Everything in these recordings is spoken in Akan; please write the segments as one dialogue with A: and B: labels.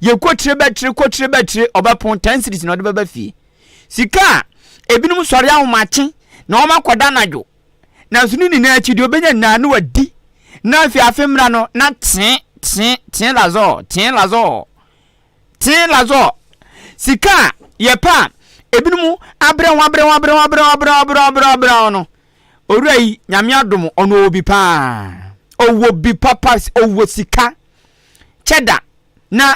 A: Yɛkɔtire bɛtire kɔtire bɛtire, ɔbɛpon 10 cedis na ɔde bɛba fie. Sika a ebinom sɔre ahomakye na wɔn akɔda anadwo, nanso ne nyinaa akyi deɛ ɔbɛnya nyinaa na wadi, na afei afe mmra no na tee tee tee lazɔ tee lazɔ tee lazɔ. Sika a yɛpɛ a ebinom abrɛ ho, abrɛ ho, abrɛ ho, abrɛ ho, abrɛ ho, abrɛ ho, abrɛ ho, abrɛ ho no, owura yi, Nyame adom, ɔno ɔwɔ bi paa, ɔwɔ bi papa, ɔwɔ sika kyɛda na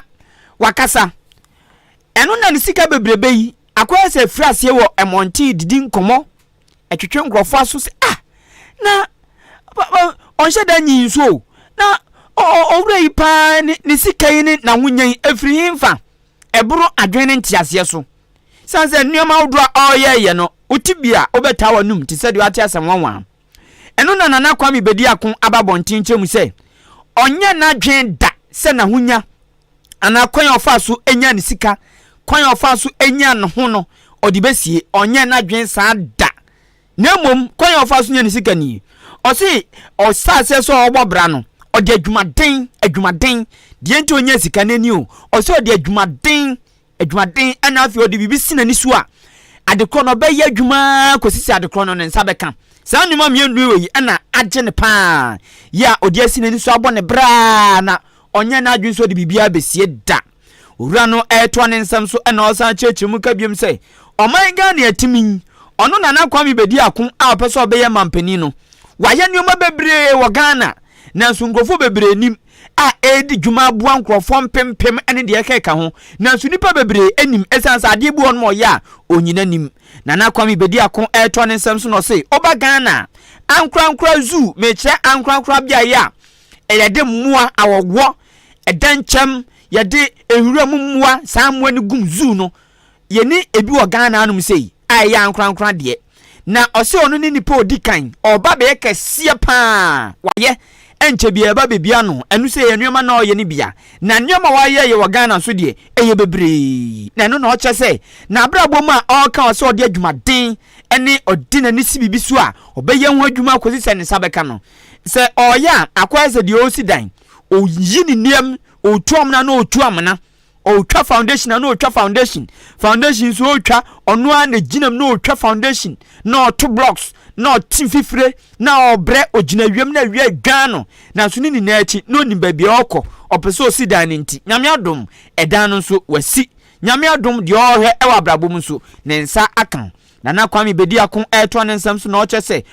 A: wakasa. Ɛno na ne sika bebrebe yi akɔyɛ sɛ firi aseɛ wɔ mmɔnten didi nkɔmmɔ, ɛtwetwe nkurɔfoɔ aso sɛ, ah, na ɔnhyɛ da nyi nsuo na owura yi paa ne sika yi ne n'ahonya yi efiri hemfa? Ɛboro adwene ne nteaseɛ so, san sɛ nneɛma ahodoɔ a ɔreyɛɛyɛ no, wote bi a wobɛtaa w'anum te sɛ deɛ wate asɛm nwanwa. Ɛno na Nana Kwame Bediako aba abɔnten kyerɛ mu sɛ ɔnyɛ n'adwene da sɛ n'ahonya anaa kwan a ɔfa so anya ne sika, kwan a ɔfa so anya ne ho no, ɔde bɛsie. Ɔnyɛ n'adwene saa da, na mmom kwan a ɔfa so nya ne sika nie. Ɔse ɔsa aseɛ sɛ ɔbɔ bra no, ɔde adwumaden, adwumaden deɛ nti ɔnya sika n'ani o. Ɔsɛ ɔde adwumaden, adwumaden, ɛna afei ɔde biribi si n'ani so a, adekorɔ no ɔbɛyɛ adwuma kɔsi sɛ adekorɔ no ne nsa bɛka. Saa nnwuma mmienu wɔ yi ɛna agye ne paa yɛ a ɔde asi n'ani so abɔ ne braa, na ɔnyɛ n'adwene so ɔde biribiara bɛsie da. Owura no ɛretoa ne nsɛm so, ɛna ɔsan kyerɛkyerɛ mu ka biom sɛ ɔman Ghana atimi, ɔno Nana Kwame Bediako a ɔpɛ sɛ ɔbɛyɛ mampanin no, wayɛ nneɛma bebree wɔ Ghana, nanso nkurɔfoɔ bebree nim a ɛredi dwuma aboa nkurɔfoɔ mpempem ne deɛ ɛkeka ho, nanso nnipa bebree anim ɛsiane sɛ adeɛ bi wɔ nom ɔyɛ a onyina nim. Nana Kwame Bediako ɛretoa ne nsɛm so na ɔse ɔba Ghana ankorankora zoo, mekyerɛ ankorankora beaeɛ a ɛyɛde mmoa awɔwɔ ɛda nkyɛm, yɛde nwura mu mmoa, saa mmoa no gum zoo no, yɛni ebi wɔ Ghana anom sei a ɛyɛ ankorankora deɛ. Na ɔsɛ ɔno ne nipa odi kan ɔba bɛyɛ kɛseɛ paa wayɛ ɛnkyɛ bi ɛba beebi ano. Ɛno sɛ yɛ nneɛma na ɔyɛ no bia, na nneɛma wayɛ yɛ wɔ Ghana nso deɛ, ɛyɛ bebree. Na ɛno na ɔkyɛ sɛ n'abrabɔ mu a ɔreka, ɔsɛ ɔde adwumaden ɛne ɔde n'ani si biribi so a, ɔbɛyɛ ho adwuma akɔsi sɛ ne nsa bɛka no. Sɛ ɔyɛ a, akɔyɛ sɛ deɛ ɔresi dan, ɔyi ne nneɛm, ɔtu amena na ɔtu amena, ɔtwa foundation na ɔtwa foundation, foundation nso ɔtwa, ɔno ara na gyina mu na ɔtwa foundation na ɔto blocks na ɔte fifire na ɔbrɛ, ɔgyina wiem na awia dwan no. Nanso ne nyinaa akyi na ɔnim baabi a ɔkɔ, ɔpɛ sɛ ɔsi dan no, nti Nyame adom, ɛdan no nso wasi. Nyame adom, deɛ ɔrehwɛ ɛwɔ abrabɔ mu nso ne nsa aka. Nana Kwame Bediako ɛretoa ne nsɛm so na ɔkyerɛ sɛ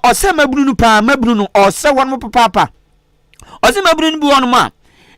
A: ɔsɛ mabunu no paa, mabunu no ɔsrɛ wɔn mo papaapa. Ɔsɛ mabunu no bi wɔn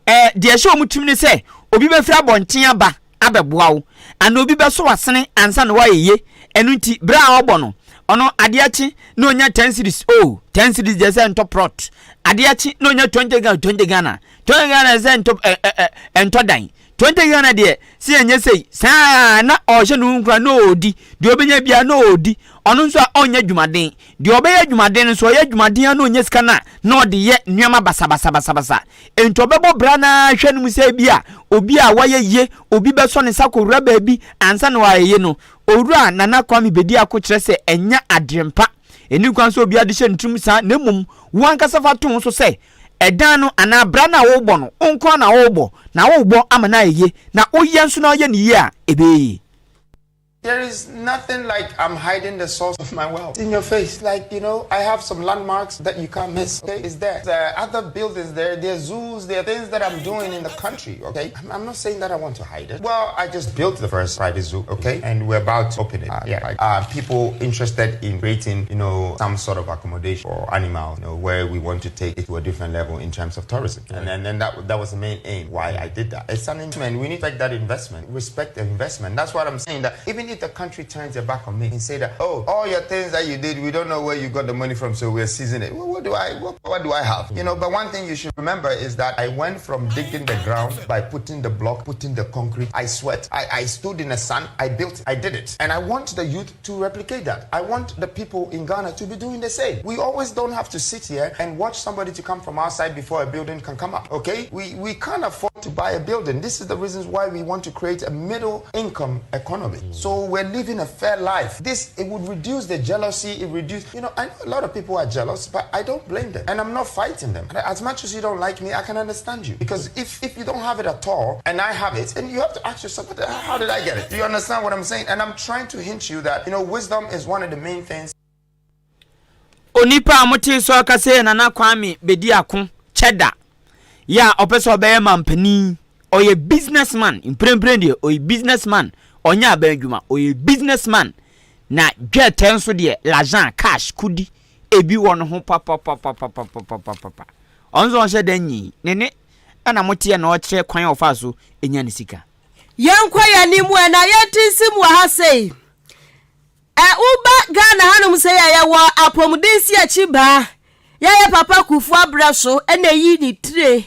A: a deɛ ɛhyɛ wɔn tirim ne sɛ obi bɛfiri abɔnten aba abɛboa wo ana obi bɛso wasene ansa na wayɛ yie. Ɛno nti bere a ɔbɔ no, ɔno adeɛ akye na onya 10 cedis o, 10 cedis deɛ sɛ ntɔ plot. Adeɛ akye na onya 20 Ghana, 20 Ghana, 20 Ghana sɛ ntɔ ɛ ɛ ɛ ntɔ dan, 20 Ghana deɛ sɛ yɛnyɛ sei saa. Na ɔhyɛ ne ho nkura na ɔredi deɛ ɔbɛnya bia na ɔredi. Ɔno nso a ɔnyɛ adwumaden deɛ, ɔbɛyɛ adwumaden nso, ɔyɛ adwumaden a na ɔnyɛ sika no a, na ɔde yɛ nneɛma basabasabasabasa. Nti ɔbɛbɔ bra na hwɛ no mu sɛ bi a obi a wayɛ yie, obi bɛsɔ ne nsa kɔwura baabi ansa na wayɛ yie no. Owura Nana Kwame Bediako kyerɛ sɛ ɛnyɛ adwempa, ɛni kwan sɛ obi ade hyɛ ne tirim saa, na mmom wɔn ankasa fa to ho so sɛ ɛdan no anaa bra no a wɔrebɔ no, wo nko na wɔrebɔ na wɔrebɔ ama no ayɛ yie, na woyɛ nso na ɔyɛ no yie a, ɛbɛyɛ yie.
B: There is nothing like I'm hiding the source of my wealth. In your face. Like, I have some landmarks that you can't miss. Okay? It's there. There are other buildings there. There are zoos. There are things that I'm doing in the country. Okay? I'm not saying that I want to hide it. Well, I just built the first private zoo. Okay? And we're about to open it. Yeah. Like, people interested in creating, some sort of accommodation for animals, where we want to take it to a different level in terms of tourism. And then that was the main aim why I did that. It's an investment. We need to respect that investment. Respect the investment. That's what I'm saying. That even if the country turns their back on me and say that, "Oh, all your things that you did, we don't know where you got the money from, so we're seizing it." Well, what do I have? But one thing you should remember is that I went from digging the ground by putting the block, putting the concrete. I sweat. I stood in the sun. I built it. I did it. And I want the youth to replicate that. I want the people in Ghana to be doing the same. We always don't have to sit here and watch somebody to come from outside before a building can come up. Okay? We can't afford to buy a building. This is the reasons why we want to create a middle income economy. So we're living a fair life. This, it would reduce the jealousy, it reduce, you know, I know a lot of people are jealous, but I don't blame them. And I'm not fighting them. As much as you don't like me, I can understand you. Because if, if you don't have it at all, and I have it, then you have to ask yourself, how did I get it? Do you understand what I'm saying? And I'm trying to hint you that, you know, wisdom is one of the main things.
A: Onipa a motee sɛ ɔka sɛ Nana Kwame Bediako kyɛ da yɛ a ɔpɛ sɛ ɔbɛyɛ mampanin. Ɔyɛ business man. Mprempren deɛ ɔyɛ business man. Ɔnyɛ aban adwuma. Ɔyɛ business man. Na dwɛtɛ nso deɛ l'argent cash kudi ebi wɔ ne ho papapapapapapapa. Ɔno nso ɔnhyɛ da nyi ne ne ɛna moteɛ na ɔkyerɛ kwan a ɔfa so enya ne sika.
C: Yɛnkɔ yɛn anim ɛ na yɛnte nsim wɔ ha sei. Ɛ woba Ghana hanom sɛ yɛ yɛwɔ apɔmuden si akyi baa yɛyɛ papa Kufuor abrɛ so ɛna eyi ne tire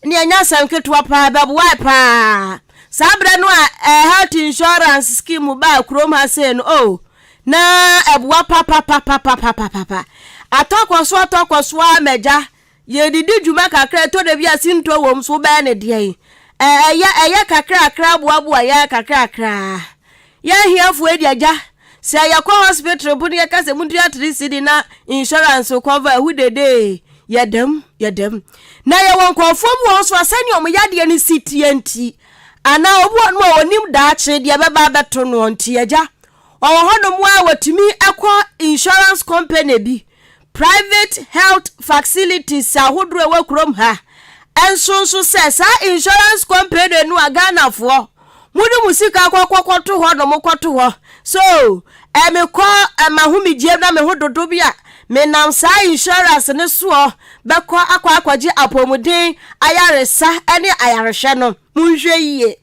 C: ne ɛnyɛ asɛm ketewa paa, bɛboae paa saa berɛ no a ɛ health insurance scheme baa kurom ha sei no o, na ɛboa papapapapapapa. Atɔkɔ so atɔkɔ so a mɛgya yɛdidi dwuma kakra ɛtɔ da bi a sintɔ wɔ mu so wobɛyɛ ne deɛ yi ɛyɛ ɛyɛ kakrakra boaboa yɛ kakrakra. Yɛn hiafoɔ adi agya sɛ yɛkɔ hospital po ne yɛka sɛ mutua 3 cedi na insurance cover ɛho dede, yɛdam yɛdam. Na yɛwɔ nkɔɔfoɔ mu wɔ so a sɛnea ɔmo yadeɛ no si tie nti anaa obi wɔ no a onim daakye deɛ bɛba abɛto no nti agya ɔwɔ hɔnom a wɔtumi ɛkɔ insurance company bi, private health facilities ahodoɔ ɛwɔ kurom ha. Ɛnso nso sɛ saa insurance company no a Ghanafoɔ mode mo sika kɔkɔkɔto hɔ no mokɔto hɔ so ɛmekɔ ɛmahomegye na me ho dodo bi a menam saa insurance ne soɔ bɛkɔ akɔ akɔgye apɔmuden ayaresa ne ayarehwɛ no, monhwɛ yie.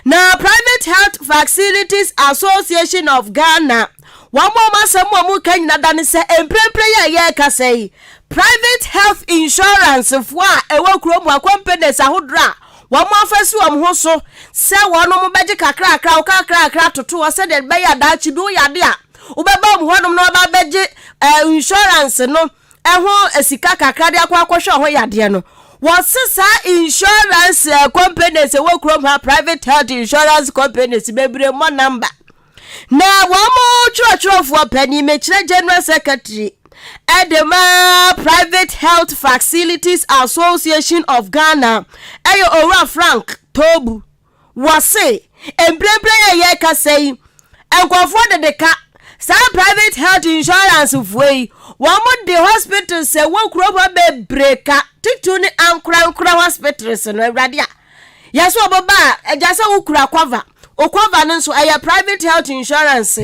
C: Na Private Health Facilities Association of Ghana, wɔn a wɔn asɛm a wɔn ka nyina da ne sɛ mprempren yi a yɛrekasa yi, private health insurance foɔ a ɛwɔ kurom a companies ahodoɔ a wɔn afa si wɔn ho so sɛ wɔn bɛgye kakrakra kakrakra toto hɔ sɛdeɛ bɛyɛ adaakye bi woyɛ ade a wobɛba wɔn hɔnom na wɔba bɛgye insurance no ɛho sika kakra de akɔ akɔhwɛ ɔho yadeɛ no, wɔse saa insurance companies ɛwɔ kurom ha, private health insurance companies bebree mmɔ number. Na wɔn mo twerɛtwerɛfoɔ panin, mekyerɛ general secretary ɛde ma Private Health Facilities Association of Ghana, ɛyɛ Owura Frank Tobu, wɔse mprempren yɛ yɛrekasa yi, nkurɔfoɔ dede ka saa private health insurance foɔ yi, wɔn mo de hospitals ɛwɔ kurom hɔ bebree ka, titun ne ankorankora hospitals no. Awurade a yɛsɛ ɔbɛba a agya sɛ wokura cover, o cover no nso ɛyɛ private health insurance,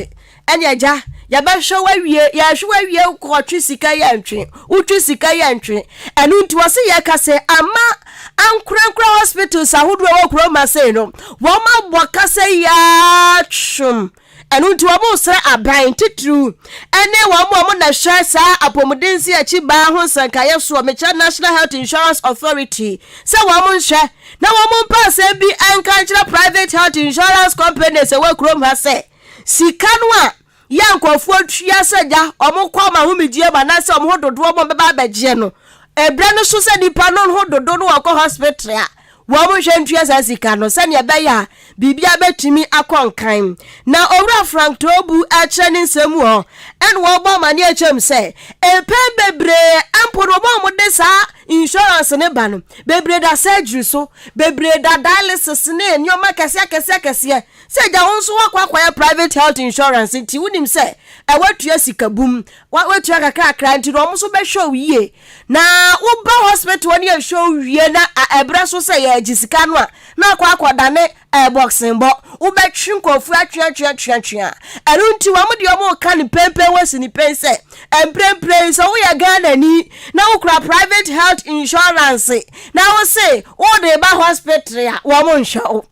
C: ɛne agya yɛbɛhwɛ wawie, yɛhwɛ wawie, kɔtwe sika yɛ ntwe, wotwe sika yɛ ntwe. Ɛno nti wɔ se yɛka sɛ ama ankorankora hospitals ahodoɔ wɔ kurom ase no, wɔn abɔ kasa yaa twom. Ɛno nti wɔn srɛ aban titiriw ɛne wɔn a wɔn na hwɛ saa apɔmuden si akyi baa ho nsɛnkaeɛ soɔ, mekyerɛ National Health Insurance Authority, sɛ wɔn nhwɛ na wɔn mpa asɛm bi nka nkyerɛ private health insurance companies ɛwɔ kurom ha sɛ sika no a yɛ nkurɔfoɔ tua sɛ gya ɔmo kɔ ɔmo ahomegye mu anaasɛ ɔmo ho dodoɔ mo bɛba abɛgyeɛ no, ɛbrɛ no so sɛ nipa no ho dodo no wɔkɔ hospital a, wɔn mo hwɛ ntua saa sika no sɛnea ɛbɛyɛ a biribia bɛtumi akɔ nkan. Na Owura Frank Tobu akyerɛ ne nsɛm hɔ ɛna wɔbɔ amane akyɛm sɛ mpɛn bebree mpo no, wɔn a wɔde saa insurance ne ba no bebree da surgery so, bebree da dialysis ne nneɛma kɛseɛ kɛseɛ kɛseɛ sɛ gya wɔn nso wakɔ akɔyɛ private health insurance nti wonim sɛ ɛwɔ tua sika bum, watua kakrakra nti na wɔn nso bɛhwɛ wo yie. Na woba hospital ne yɛhwɛ wo wie na ɛbrɛ so sɛ yɛgye sika no a, na akɔ akɔdane boxing bɔ, wobɛtwe nkɔfoɔ atweatweatweatwea. Ɛno nti wɔn deɛ wɔn ka ne pɛmpɛn wɔ si ne pɛn sɛ mprempren sɛ woyɛ Ghanani na wokura private health insurance na wose wode ba hospital a, wɔn nhwɛ wo.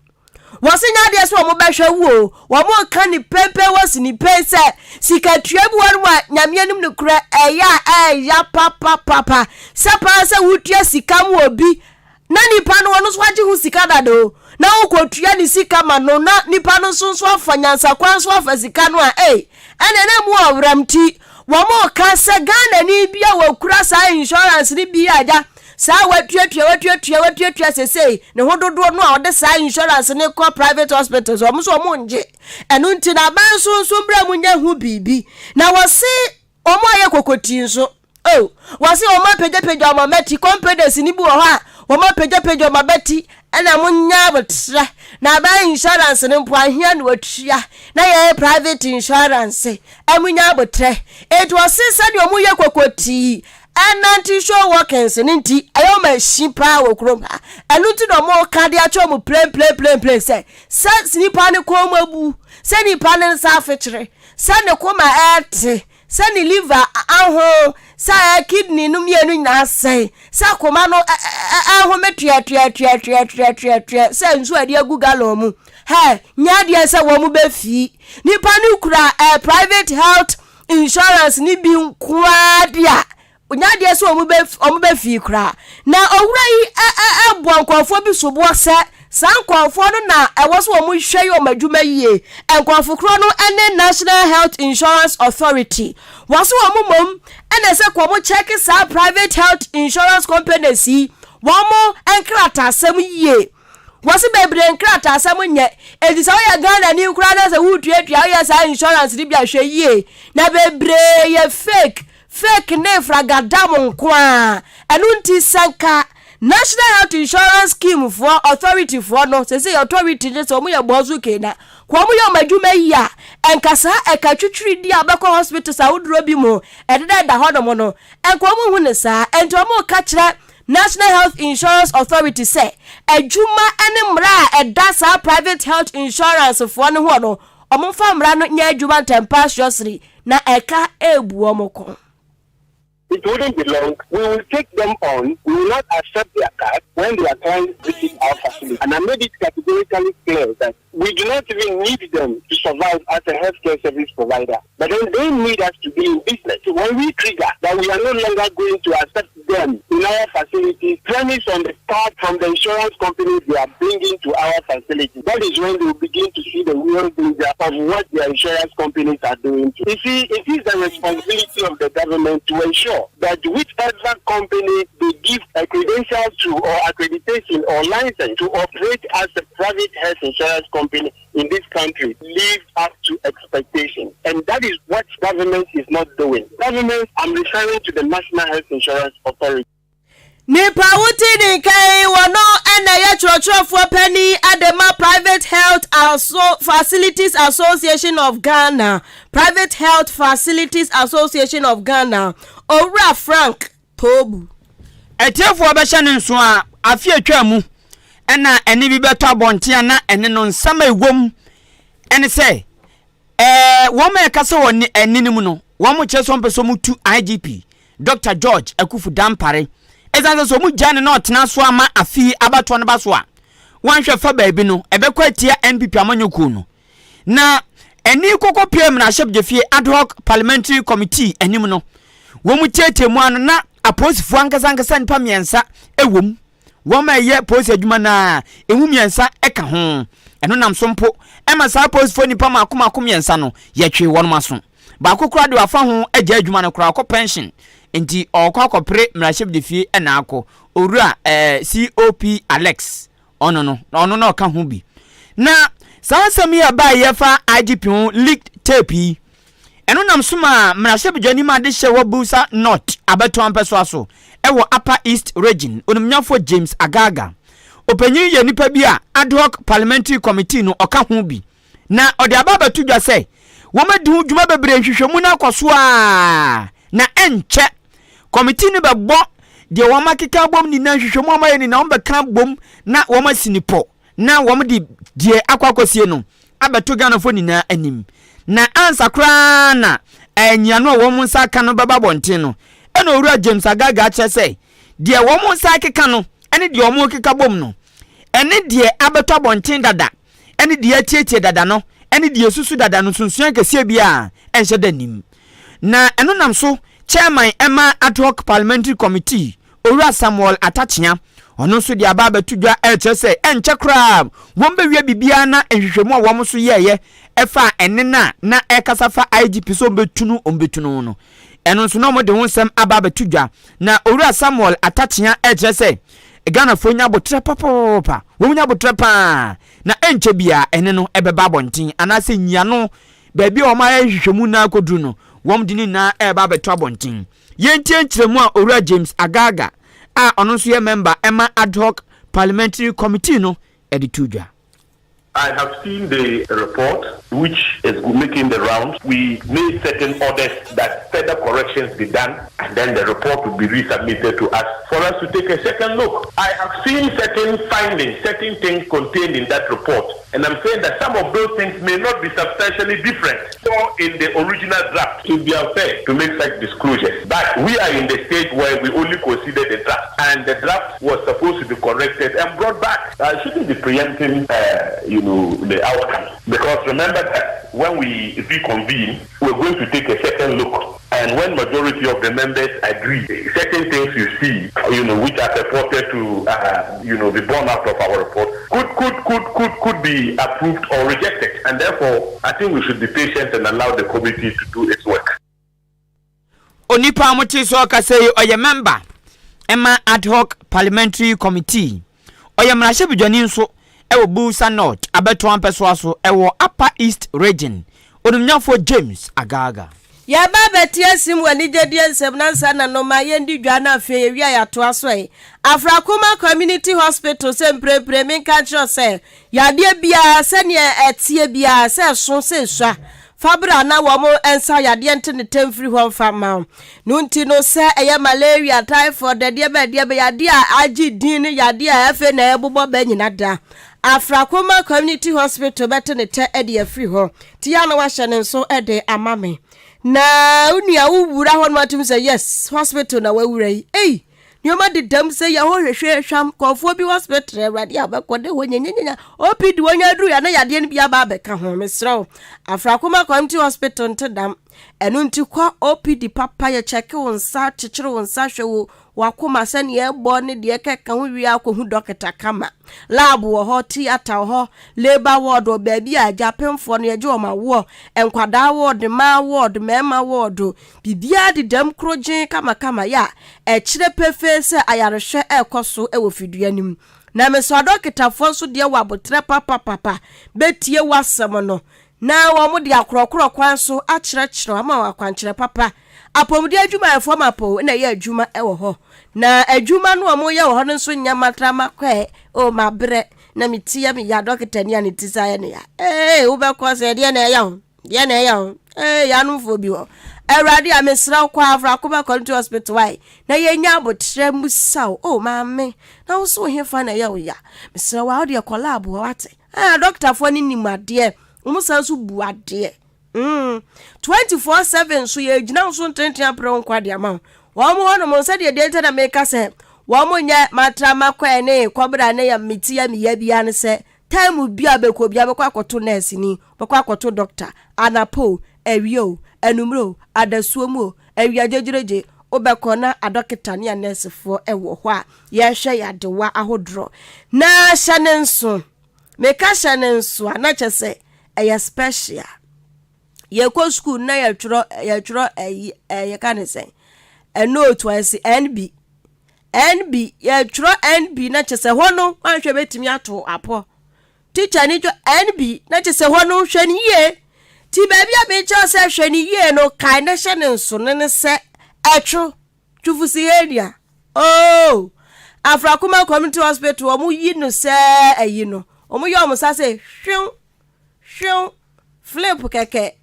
C: Wɔsi nya adeɛ sɛ wɔn bɛhwɛ wo o. Wɔn ka ne pɛmpɛn wɔ si ne pɛn sɛ sikatua bi wɔn mu a Nyame anim ne korɛ ɛyɛ a ɛyɛ papapapa sɛ paa sɛ wotua sika mu obi na nipa no wɔn nso agye ho sika dada o, na wokɔtua ne sika ma no na nipa no nso nso afa nyansakwan nso afa sika no a ei ɛna na mu ɔwuram ti. Wɔn ka sɛ Ghana ni bi a wɔkura saa insurance ni bi agya. Saa watuatua watuatua watuatua sesei ne ho dodoɔ no a ɔde saa insurance no kɔ private hospitals wɔn nso wɔn ngye. Ɛno nti na aban nso nso mbra mu nyɛ ho biribi. Na wɔse wɔn ayɛ kokotii nso. Oh, wɔse wɔn apagyapagya wɔn abati, companies no bi wɔ hɔ a wɔn apagyapagya wɔn abati ɛna mo nya abotrɛ na aban insurance no mpo ahia na wɔtua na yɛyɛ private insurance ɛmo nya abotrɛ. Enti wɔse sɛdeɛ wɔn yɛ kokotii ɛnante show walkings no nti ɛyɛ wɔn ahyi paa wɔ kurom ha. Ɛno nti na wɔn ka de akyerɛ wɔn plain plain plain plain sɛ sɛ nipa no kɔn mu abu, sɛ nipa no nsa afekyere, sɛ ne koma ɛɛte, Sɛ ne liver aho, sɛ kidney no mmienu nyinaa asɛe, sɛ koma no ɛhome tuɛtuɛtuɛtuɛtuɛtuɛ sɛ nsuo a yɛde agu gallon mu. Hɛ, nyɛ adeɛ sɛ wɔn bɛfii. Nipa no kura eh, private health insurance no bi nko ara de a, nyɛ adeɛ sɛ wɔn bɛ wɔn bɛfii koraa. Na owura yi ɛ ɛ ɛbɔ nkurɔfoɔ bi soboɔ sɛ saa nkurɔfoɔ no na ɛwɔ sɛ wɔn hwɛ yɛ wɔn adwuma yie. Nkurɔfo korɔ no ne National Health Insurance Authority. Wɔse wɔn mmom na ɛsɛ kɔ wɔn kyɛke saa private health insurance companies yi wɔn nkrataasɛm yie. Wɔse bebree nkrataasɛm nyɛ. Enti sɛ woyɛ Ghanani koraa na sɛ woretuatua woyɛ saa insurance no bi a hwɛ yie. Na bebree yɛ fake. Fake ne fragadam nko ara. Ɛno nti sɛ nka National Health Insurance Scheme foɔ authority foɔ no, sɛsei authority ne sɛ wɔn yɛ bɔɔso kei na, kɔ wɔn yɛ wɔn adwuma yie a, nka saa ɛka twitwiri di a bɛkɔ hospitals ahodoɔ bi mu ɛdeda da hɔ nom no, nka wɔn nhu ne saa. Ɛnti wɔn reka kyerɛ National Health Insurance Authority sɛ adwuma ne mmara a ɛda saa private health insurance foɔ no hoɔ no, wɔn mfa mmara no nyɛ adwuma ntɛmpa seriously. Na ɛka rebu wɔn kɔn.
D: It wouldn't be long, we will take them on, we will not accept their card when their clients visit our facility and I made it categorically clear that we do not even need them to survive as a healthcare service provider but then they need us to be in business. So when we trigger that we are no longer going to accept them in our facilities premise on the card from the insurance company they are bringing to our facility, that is when they will begin to see the real danger of what their insurance companies are doing. To. You see, it is the responsibility of the government to ensure that whichever company they give a credential to or accreditation or license to operate as a private health insurance company in this country live up to expectation. And that is what government is not doing. Government, I'm referring to the National Health Insurance Authority.
C: Nipa a wote ne nka yi, wɔno na ɛyɛ kyerɛkyerɛfoɔ panin de ma Private Health Aso Facilities Association of Ghana, Private Health Facilities Association of Ghana, Owura Frank Toobu.
A: Atiefoɔ bɛhyɛ no nso a, afe a atwaa mu na ɛnne bi bɛtɔ abɔnten a na ɛnne no nsɛm a ɛwɔ mu ne sɛ ɛɛ wɔn a ɛkasa wɔ ɛnne no mu no, wɔn kyerɛ sɛ wɔn pɛ sɛ wɔn tu IGP Dr. George Akufu Dampare. Ɛsan sɛ sɛ wɔn gya no na ɔtena so ama afe yi abatoɔ no ba so a, wɔanhwɛ fa baabi no, ɛbɛkɔ atia NPP amanyɔkuo no. Na ɛnne kɔkɔ pue mmarahyɛbdwafie ad hoc parliamentary committee anim no, wɔn tiatia mu ano na apolisifoɔ ankasa ankasa nnipa mmiɛnsa wɔ mu. Wɔn a ɛyɛ polisi adwuma no a emu mmiɛnsa ka ho. Ɛno nam so mpo ɛma saa apolisifoɔ nnipa mako mako mmiɛnsa no yɛtwee wɔn aso. Baako koraa de wafa ho agya adwuma no koraa ɔkɔ pension nti ɔrekɔ akɔpere mmarahyɛbdwafie na akɔ. Owura eh, COP Alex Ɔno no, na ɔno na ɔka ho bi. Na saa nsɛm yi a ɛbaeɛ yi ɛfa IGP ho leaked tape yi, ɛno nam so maa mmarahyɛbadwani ma adehyɛ wɔ Builsa North abatoɔ mpɛsoa so wɔ Upper East Region, Onimnyafoɔ James Agaga. Ɔpanyin yɛ nipa bi a Ad hoc Parliamentary Committee no ɔka ho bi. Na ɔde aba abɛto dwa sɛ wɔadi ho dwuma bebree nhwehwɛmu no akɔ so ara na ɛnkyɛ kɔmitii no bɛbɔ deɛ wɔn akeka abom nyinaa nhwehwɛmu a wɔayɛ nyinaa wɔbɛka abom na wɔn asi ne pɔ na wɔn de deɛ akɔ akɔsie no abɛto Ghanafoɔ nyinaa anim na ansa koraa na nyiano a wɔn nsa aka no bɛba abɔnten no ɛna owura James Agaga akyerɛ sɛ deɛ wɔn nsa akeka no ɛne deɛ wɔn rekeka bom no ɛne deɛ abɛtɔ abɔnten dada ne deɛ atietie dada no ne deɛ ɛsusu dada no nsonsonoeɛ kɛseɛ biara nhyɛ da nnim. Na ɛno nam so Chairman ma Ad hoc Parliamentary Committee, Owura Samuel Atta Kyea, ɔno nso de aba abɛto dwa rekyerɛ sɛ ɛnkyɛ koraa wɔbɛwie biribiara na nhwehwɛmu a wɔn nso yɛeɛ ɛfa ɛnne no a na ɛrekasa fa IGP sɛ wɔbɛtu no wɔbɛtu no no. Ɛno nso na wɔde ho nsɛm aba abɛto dwa. Na Owura Samuel Atakyea ɛrekyerɛ sɛ Ghanafoɔ nya aboterɛ papaapa, wɔn nya aboterɛ paa, na ɛnkyɛ biara ɛne no ɛbɛba abɔnten anaasɛ nyiano baabi a wɔn ayɛ nhwehwɛmu no akɔduru no, wɔn de ne nyinaa ɛreba abɛto abɔnten. Yɛntie nkyerɛmu a Owura James Agaga a ɔno nso yɛ mɛmba ɛma Ad Hoc Parliamentary Committee no ɛde to dwa.
E: I have seen the report which is making the rounds. We made certain orders that further corrections be done and then the report will be resubmitted to us for us to take a second look. I have seen certain findings, certain things contained in that report. And I'm saying that some of those things may not be substantially different or in the original draft. It would be unfair to make such disclosures. But we are in the stage where we only consider the draft. And the draft was supposed to be corrected and brought back. I shouldn't be preempting, the outcome. Because remember that when we reconvene, we're going to take a second look. And when majority of the members agree, certain things you see, which are purported to, be born out of our report, could could could could could be approved or rejected. And therefore, I think we should be patient and allow the committee to do its work.
A: Onipa a mote so ɔkasa yi ɔyɛ member ɛma Ad Hoc Parliamentary Committee, ɔyɛ mmarahyɛbadwani nso ɛwɔ Builsa North abɛto ampɛsoa so ɛwɔ Upper East Region, Onimnyafoɔ James Agaga.
C: Yɛba bɛte asim wɔ anigyedie nsɛm na nsa na noma yɛndi dwa no. Afei yɛwi a yɛatoa so ɛ Afrakoma Community Hospital sɛ mprempren menka kyerɛ sɛ yadeɛ biara sɛneɛ ɛteɛ biara, sɛ ɛso sɛ esua, fabra na wɔn nsa yadeɛ nte ne tɛm firi hɔ mfa ma wo no. Nti no sɛ ɛyɛ malaria, typhoid, deɛ bɛ deɛ bɛ yadeɛ a agye din ne yadeɛ a afei na ɛbobɔ bɛ nyina da, Afrakoma Community Hospital bɛte ne tɛ de afiri hɔ. Tia na wahyɛ ne nso de ama me na wo nua wowura hɔ no atum sɛ yes, hospital na wawura yi. Ei, nneɛma dedam sɛ yɛ hɔ hwehwɛ hwam kɔnfoɔ bi hospital. Awurade a wobɛkɔ de hɔ nyanyanya OPD wɔnya aduru ya na yadeɛ no bi aba abɛka ho. Mesrɛ wo, Afrakoma Community Hospital nte dam. Ɛno nti kɔ OPD papa, yɛ kyɛke wo nsa, kyekyere wo nsa, hwɛ wo wakoma sɛneɛ ɛbɔ ne deɛ kɛka ho wie, akɔhu dɔkita kama. Lab wɔ hɔ, theatre wɔ hɔ, labour ward wɔ baabi a agyapemfoɔ no yɛgye wɔn awoɔ, nkwadaa ward, mmaa ward, mmarima ward, biribiara deda koro gyen kamakama yɛ a ɛkyerɛ pefee sɛ ayarehwɛ ɛrekɔ so wɔ fidua no mu. Na mesɔ adɔkitafoɔ nso deɛ wɔ abotire papapapa bɛtie w'asɛm no na wɔn de akorɔkorɔ kwan so akyerɛkyerɛ ama wɔn akwankyerɛ papa. Apɔmuden adwumayɛfoɔ ma po na ɛyɛ adwuma wɔ hɔ, na adwuma no a wɔyɛ wɔ hɔ no nso nyɛ matrama kɔɛ o. Ma brɛ na me ti yɛ me ya, dɔkita ni a ne ti sa yɛ ne ya. Ee, wobɛkɔ sɛ deɛ na ɛyɛ ho, deɛ na ɛyɛ ho. Ee, yanomfoɔ bi hɔ. Awurade a mesrɛ wo, kɔ Afrakoma Community Hospital ayi na yɛnya abotire mu saw o. Maame, na wo so he fa na ɛyɛ wo ya? Mesrɛ wo a, wodeɛ kɔ lab hɔ wate. Ah, dɔkitafoɔ no nim adeɛ, wɔn san so bu adeɛ 24/7 so yɛgyina wo so ntenten apere wo nkwa de ama wo. Wɔn hɔ nom sɛdeɛ deɛ nti na meka sɛ wɔn nyɛ matrama kɔɛ ne kɔbra ne yɛ meti yɛ meyɛ bia ne sɛ time bi a bɛkɔ bia bɛkɔ akɔto nurse ni, bɛkɔ akɔto doctor, anapo, awie o, anumere o, adasuo mu o, awia gyegyeregye, wobɛkɔ na adɔkita ne anɛɛsefoɔ ɛwɔ hɔ a yɛhwɛ yadewa ahodoɔ. Na hyɛ ne nso, meka hyɛ ne nso a, na kyɛ sɛ ɛyɛ special. Yɛkɔ school na yɛtwerɛ yɛtwerɛ ɛyi ɛyɛka ne sɛn, ɛnote a yɛsi NB NB, yɛtwerɛ NB na kyɛ sɛ hɔ no wanhwɛ bɛtumi ato apɔ teacher ni twɛ NB na kyɛ sɛ hɔ no hwɛ ne yie. Ti baabi a mekyerɛ sɛ hwɛ ne yie no, kae ne hyɛ ne nso ne ne sɛ ɛtwo twufusihedia oh. Afrakoma Community Hospital, wɔn yi no sɛ ɛyi no, wɔn yɛ wɔn nsa sɛ hwew hwew, flip kɛkɛ,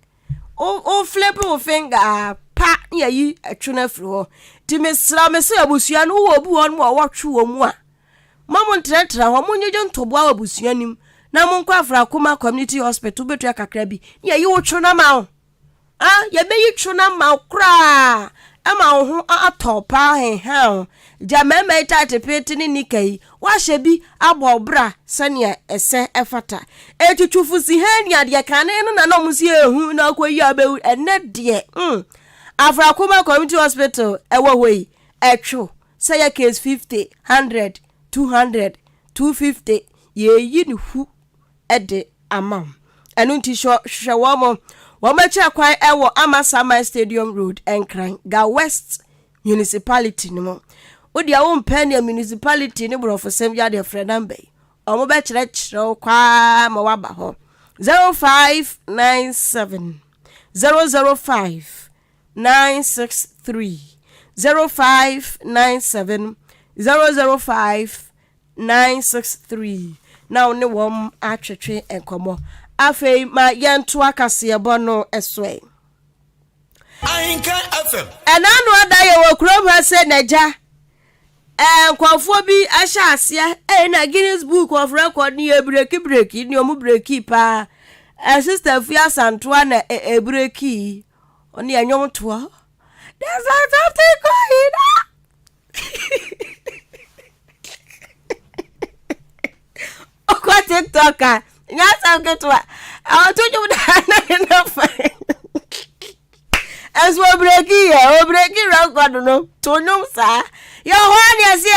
C: o flip wo finger pa ne yɛyi ɛtwo no afiri hɔ. Nti mesra me sɛ abusua no wowɔ obi wɔ no a wɔtwe wɔ mu a, ma mo ntenatena hɔ, mo nyegye ntoboa wɔ abusua nim na monkɔ Afrakoma Community Hospital. Wobɛtua kakra bi ne yɛyi wo two no ma wo. Ah, yɛbɛyi two no ma wo koraa ɛma wo ho atɔ paa heha wo. Gya mmarima yi tight pete ne nika yi wahyɛ bi abɔ bra sɛnea ɛsɛ ɛfata. Etutufo si ha ni adeɛ kane no na na ɔmo si ehu na akɔ yi abɛwu. Ɛnɛ deɛ Afrakoma Community Hospital ɛwɔ hɔ yi, ɛtwo sɛ yɛ case 50, 100, 200, 250, yɛyi ne hu ɛde ama wo. Ɛno nti hwehwɛ wɔn mo. Wɔn akyira kwan wɔ Amasaman Stadium Road, Nkran, Ga West Municipality no mu. Wo deɛ wompɛ nea municipality ne borɔfosɛm bi adeɛ frɛ namba yi. Wɔn bɛkyerɛkyerɛ wo kwaa ma woaba hɔ. 0597 005 963 0597 005 963 na wo ne wɔn atwetwe nkɔmmɔ. Afei ma yɛntoa kaseɛbɔ no so ɛ.
F: Ahenkan FM.
C: Ɛna ano ada yɛ wɔ kurom ha sɛ n'agya ɛɛ nkurɔfoɔ bi ahyɛ aseɛ ɛyɛ na Guinness Book of Record ne yɛ breki breki ne ɔmo breki paa ɛ sista fi asantoa na ɛbreki ɔne ɛnwom toɔ there's something going on. Ɔkɔ TikTok a, nyɛ asɛm ketewa. Ɔto dwom na na ne na fa. Ɛnso ɔbreki yɛ, ɔbreki record no, to nnwom saa. Yɛ hɔ a ne ɛse ɛ,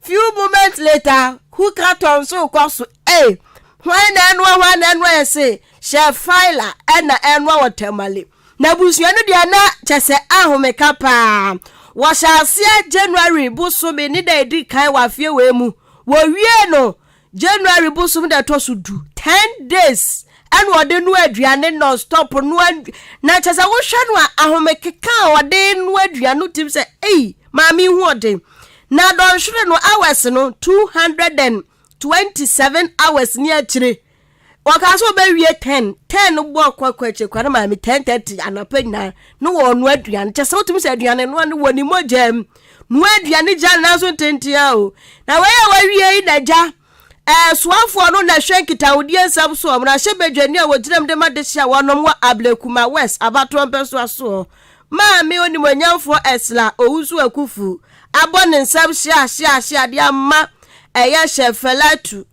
C: few moments later, hookathon nso kɔ so. Ei, hwan na ɛnoa, hwan na ɛnoa yɛ se, hyɛ file ɛna ɛnoa wɔ Tamale. N'abusua no deɛ na kyɛ sɛ ahomeka paa. Wɔhyɛ aseɛ January bosome ne da ɛdi kan wɔ afeɛ wei mu. Wɔwiee no January bosome da ɛtɔ so du. 10 days ɛna ɔde noa aduane non stop noa na kyɛ sɛ wohwɛ no a ahomekeka a ɔde noa aduane no tim sɛ ei maame yi ho ɔden. Na dɔnhwere no hours no 227 hours ne akyire. Wɔkaa sɛ wɔbɛwie 10 10 no bɔɔ kɔ kɔ akyire kora no maame 10:30 anɔpa nyinaa ne wɔnoa aduane kyɛ sɛ wotumi sɛ aduane noa no wɔ ne mogya mu noa aduane gya no nanso ntentea o na wei a wawie yi na gya ɛsoafoɔ no na ɛhwɛ nkitahodie nsɛm so mmarahyɛ badwani a wɔgyina mu de ma dehye a wɔnom wɔ Ablekuma West abatoɔ mpɛsoa soɔ maame onimuonyamfoɔ Ursula Owusu Akufu abɔ ne nsam hyia hyia hyia de ama ɛyɛ hyɛ Felatu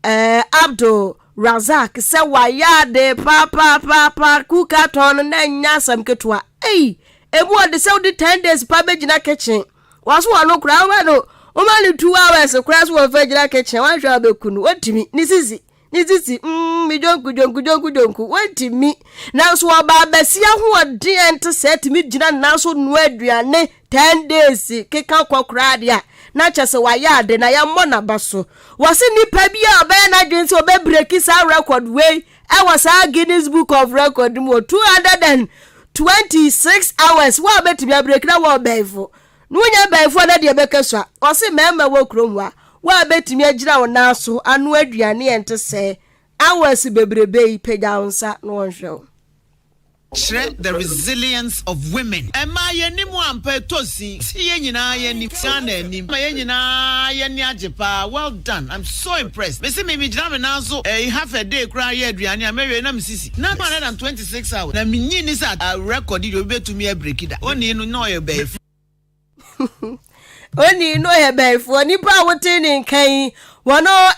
C: Eh, Abdul Razak sɛ wayɛ ade paapaapaapa kuka tɔn no na ɛnyɛ asɛm ketewa. Ei, emu ɔde sɛ wode 10 days pa bɛgyina kitchen. Wɔso wɔn no koraa woma no woma no 2 hours koraa so wɔmfa gyina kitchen wanhwɛ a wobɛku no. Wɔntumi ne sisi ne sisi mm, me dwonku dwonku dwonku dwonku wɔntumi. Nanso ɔbaa bɛsi ahoɔden a ɛnte sɛ tumi gyina nanso noa aduane 10 days keka kɔ koraa deɛ a na kyɛ sɛ wayɛ ade na yɛmmɔ n'aba so. Wɔse nipa bi a ɔbɛyɛ n'adwene sɛ ɔbɛbreki saa record wei ɛwɔ saa Guinness Book of Record mu wɔ 226 hours wo a wobɛtumi abreki na wɔ ɔbɛnfo na wonya bɛnfo a na deɛ ɛbɛka sua. Wɔse mmarima wɔ kurom hɔ a wo a bɛtumi agyina wo nan so ano aduane ɛnte sɛ hours bebrebe yi pagya wo nsa na wɔnhwɛ wo.
F: Kyerɛ the resilience of women. Ɛmaa yɛn anim ampa ɛtɔ sin ti yɛn nyinaa yɛn anim Ghana anim ma yɛn nyinaa yɛn ani agye paa well done I'm so impressed mese me me gyina me nan so ɛyi half a day koraa yɛ aduane a mɛwie na me sisi na 226 hours na me nyi ni sɛ record yi deɛ obi bɛtumi abireki da onii no na ɔyɛ bɛɛfo.
C: Onii no yɛ bɛnfoɔ. Nipa a wote ne nka yi, wɔn na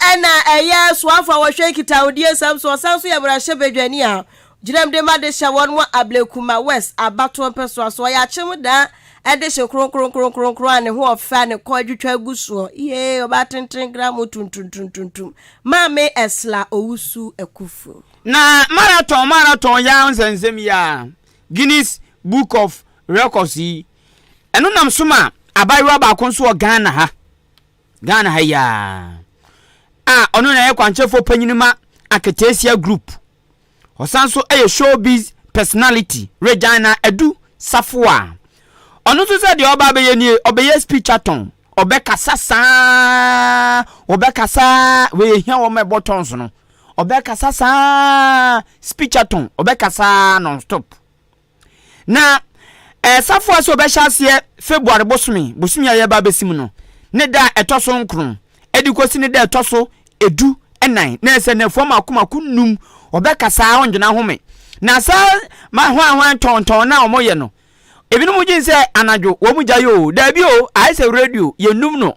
C: ɛyɛ soafo a wɔhwɛ nkitahodie nsɛm so. Ɔsan nso yɛ mmarahyɛbadwani a gyinam de ma de hyɛ wɔn wɔ Ablekuma West abatoɔ mpɛsoa so. Ɔyɛ akyem daa de hye kronkronkronkronkron a ne ho ɔfɛ a ne kɔn adwitwa gu soɔ. Yee, ɔbaa tenten gram tuntuntuntuntum. Maame Esla Owusu Akuffo.
A: Na marathon marathon yi ara nsɛnsɛm yi ara, Guinness Book of Records yi, Ɛno nam so ma abaayewa baako nso wɔ Ghana ha, Ghana ha yi ara, a ɔno na ɛyɛ kwankyerɛfoɔ panyin ma Aketesia Group. Ɔsan nso yɛ showbiz personality, Regina Adu Safoa. Ɔno nso sɛ deɛ ɔba abɛyɛ nie, ɔbɛyɛ speechathon, ɔbɛkasa saa, ɔbɛkasa, wei ehia wɔn a ɛbɔ tɔns no, ɔbɛkasa saa, speechathon, ɔbɛkasa non stop. Na Safoa sɛ ɔbɛhyɛ aseɛ February bosome, bosome a yɛreba abɛsi mu no, ne da a ɛtɔ so nkron de kɔsi ne da a ɛtɔ so edu nnan, na ɛsɛ nnafua mako mako nnum, ɔbɛkasa a ɔndwene ahome. Na saa ma hwan hwan tɔntɔn no a wɔyɛ no, ebinom gye sɛ anadwo wɔn gya yɛ o, daabi o, ayɛ sɛ radio, yɛnnum no.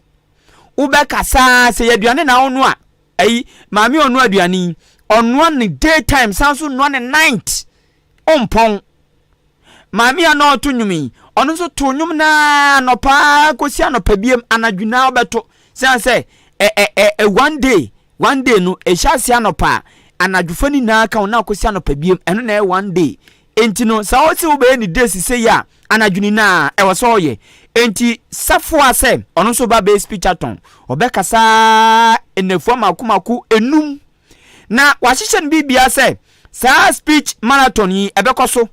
A: Wobɛkasa sɛ yɛ aduane na wonoa, ayi, maame ɔnoa aduane yi, ɔnoa ne day time, san so noa ne night. Ompɔn. Maame a na ɔreto nnwom yi, ɔno nso too nnwom no ara anɔpa ara kɔsi anɔpa biem, anadwo nyinaa ɔbɛto. Sɛn sɛ ɛ ɛ ɛ one day, one day no, ɛhyɛ aseɛ anɔpa a, Anadwofa no nyinaa ka ho na akɔsi anɔpa biem, ɛno na ɛyɛ one day. Enti no, sɛ ɔse wobɛyɛ ne days sei a, anadwo nyinaa ɛwɔ sɛ ɔyɛ. Enti Safoa sɛ ɔno nso ba bɛyɛ speech-a-thon, ɔbɛkasa nnafua mako mako enum. Na wahyehyɛ no biribiara sɛ saa speech marathon yi ɛbɛkɔ so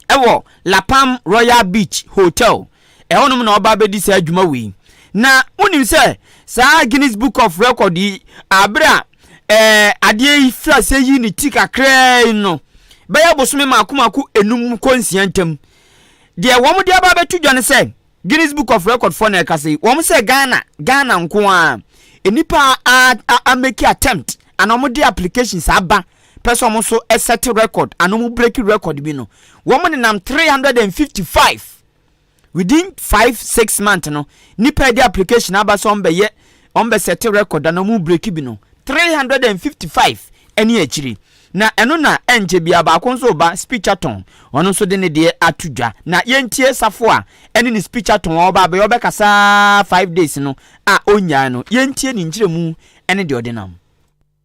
A: wɔ La Palm Royal Beach Hotel. Ɛhɔnom na ɔba abɛdi saa adwuma wei. Na wonim sɛ saa Guinness Book of Record yi, abere a ɛɛ adeɛ yi firi aseɛ yi ne ti kakraa yi no, bɛyɛ bosome mako mako enum kɔ nsia ntam. Deɛ wɔn de aba abɛto dwa ne sɛ, Guinness Book of Record foɔ na ɛkasa yi, wɔn sɛ Ghana, Ghana nko ara, nnipa a a a make attempt anaa wɔn de applications aba pɛ sɛ wɔn nso set record anaa wɔn break record bi no, wɔn nenam 355 within 5 6 months no, nnipa de application aba sɛ wɔn bɛyɛ wɔn bɛ set record anaa wɔn break bi no 355 ɛne akyiri. Na ɛno na ɛnkyɛ biara baako nso reba, Speechathon, ɔno nso de ne deɛ ato dwa. Na yɛntie Safoa ɛne ne Speechathon a ɔba abɛyɛ, ɔbɛkasa 5 days no a ɔnnyae no. Yɛntie ne nkyerɛmu ɛne deɛ ɔde nam.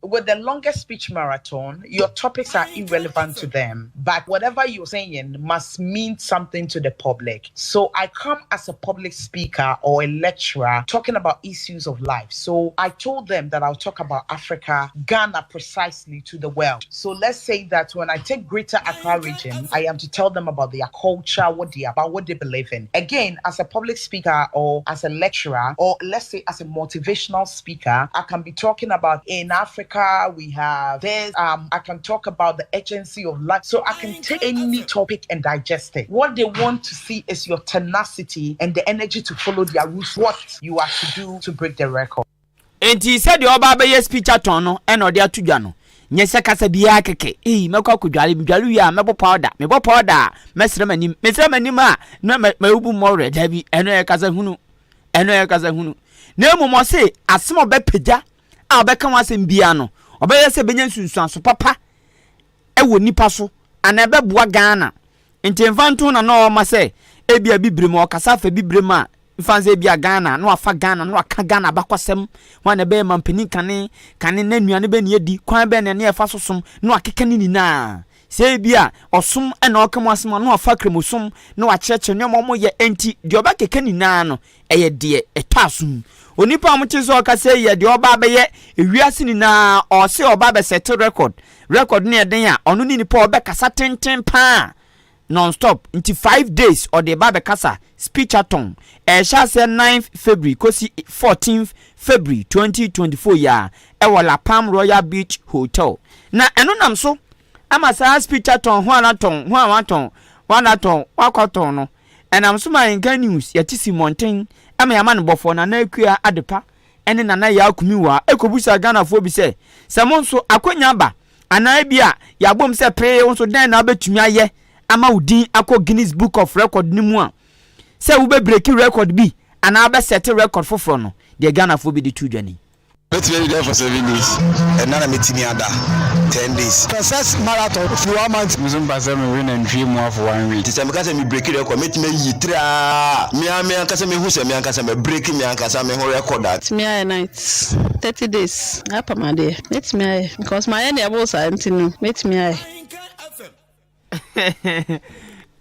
G: With the longest speech marathon, your topics are irrelevant to them, but whatever you're saying must mean something to the public. So I come as a public speaker or a lecturer talking about issues of life. So I told them that I'll talk about Africa, Ghana precisely to the world. So let's say that when I take Greater Accra region, I am to tell them about their culture, what they are about, what they believe in. Again, as a public speaker or as a lecturer, or let's say as a motivational speaker, I can be talking about in Africa, we have this. I can talk about the agency of life. So I can take any topic and digest it. What they want to see is your tenacity and the energy to follow their rules, what you are to do to break the record.
A: Enti sɛdeɛ ɔba abɛyɛ speech-a-thon no ɛna ɔde ato dwa no, nyɛ sɛ kasa biara kɛkɛ. Ei, mɛkɔ akɔdware, medware wie a mɛbɔ powder, mebɔ powder a mɛsrɛ m'anim, mesrɛ m'anim a na mabubu mmɔwerɛ. Dabi, ɛno yɛ kasa hunu, ɛno yɛ kasa hunu. Na mmom ɔse asɛm a ɔbɛpagya a ɔbɛka ho asɛm biara no, ɔbɛyɛ sɛ ɛbɛnya nsunsuanso papa ɛwɔ nipa so anaa ɛbɛboa Ghana. Nti mfa nto na na ɔma sɛ ebia bibire mu ɔkasa afa bibire mu a, mfa sɛ ebia Ghana na wafa Ghana na waka Ghana abakɔsɛm ho a na ɛbɛyɛ mampanin kane kane na nnuane bɛ ne adi kwan bɛn na ne ɛfa so som na wakeka ne nyinaa. Sɛ ebia ɔsom na ɔka mu asɛm a, na wafa kramosom na wakyerɛkyerɛ nneɛma ɔmo yɛ. Enti deɛ ɔbɛkeka nyinaa no ɛyɛ deɛ ɛtɔ asom. Onipa a wɔte sɛ ɔkasa yi yɛ deɛ ɔba abɛyɛ ewiase nyinaa, ɔse ɔba abɛsɛte record. Record no yɛ den a ɔno ne nipa a ɔbɛkasa tenten paa non-stop. Nti 5 days ɔde ba abɛkasa speech-a-thon. Ɛhyɛ aseɛ 9 February kɔsi 14 February 2024 yi a ɛwɔ La Palm Royal Beach Hotel. Na ɛno nam so ama saa speech-a-thon ho anatɔn ho a watɔn wanatɔn wakɔtɔn no, ɛnam so ma Yɛnka News yɛte si mmɔnten ama yɛama no bɔfoɔ Nana Akua Adepa ɛne Nana Yaa Kumiwaa ɛkɔbusa Ghanafoɔ bi sɛ sɛ mo nso akɔnya aba anaa bi a yɛabom sɛ pee wo nso dɛn na wobɛtumi ayɛ ama wo din akɔ Guinness Book of Record no mu a, sɛ wobɛbreak record bi anaa wobɛset record foforɔ no, deɛ Ghanafoɔ bi de to dwa ni.
H: Mɛtumi adi dɛn for 7 days. Ɛna na mɛtumi ada 10 days.
I: Success marathon fi one month.
J: Nso mpa sɛ mewe nantwie mu afo one week.
H: Nti sɛ meka sɛ me break record, mɛtumi ayi tiraa mea me ankasa mehu sɛ me ankasa mɛ break me ankasa me ho record a.
K: Mɛtumi ayɛ night 30 days apam adeɛ, mɛtumi ayɛ because mayɛ nea ɛboro saa nti no mɛtumi ayɛ.